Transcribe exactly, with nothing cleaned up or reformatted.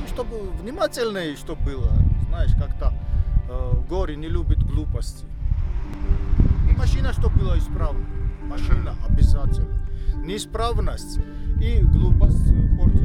И чтобы внимательнее, чтоб было, знаешь, как-то э, в горе не любит глупости. И машина, чтоб была исправна. Машина обязательно. Неисправность и глупость э, портит.